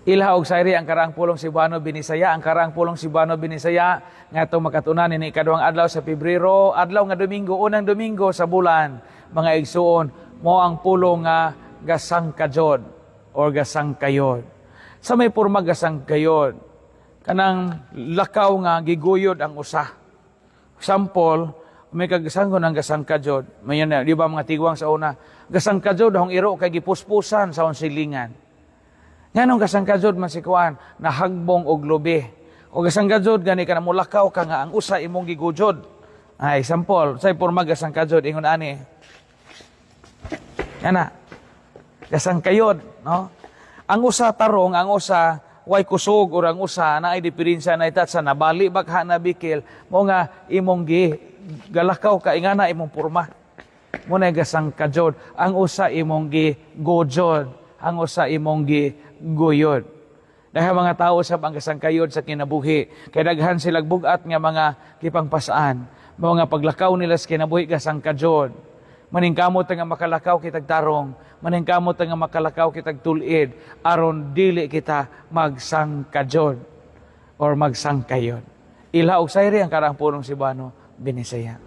Ilha og sayri ang karaang pulong Cebuano Binisaya, ang karaang pulong Cebuano Binisaya nga atong makatunan ini ikaduhang adlaw sa Pebrero, adlaw nga Domingo, unang Domingo sa bulan, mga igsuon, mo ang pulong nga gasangkajod or gasangkayod. Sa may porma gasangkayod, kanang lakaw nga giguyod ang usa. Example, may kagasangko ng gasangkajod. Mayon na, di ba mga tigwang sa una, gasangkajod ahong iro kay gipuspusan sa silingan. Nganong gasangkajod man si kuan, nahagbong og lubi. O gasangkajod gani ka na mulakaw ka nga ang usa imong gigujod. Ay, example, say porma gasangkajod ingon ani. Ana. Gasangkayod, no? Ang usa tarong, ang usa way kusog or ang usa na ay diferensya na itat sa nabali bakha na bikil mo nga imong gi galakaw ka ingana imong porma. Mo na gasangkajod, ang usa imong gi gojod, ang usa imong gi guyod. Dahil mga tao sa ang kasangkayod sa kinabuhi, kay daghan sila bugat nga mga kipangpasaan, mga paglakaw nila sa kinabuhi kasangkajod. Maningkamot nga makalakaw kitag tarong, maningkamot nga makalakaw kitag tulid, aron dili kita magsangkajod or magsangkayon. Ilha og sayri ang karaang pulong Cebuano Binisaya.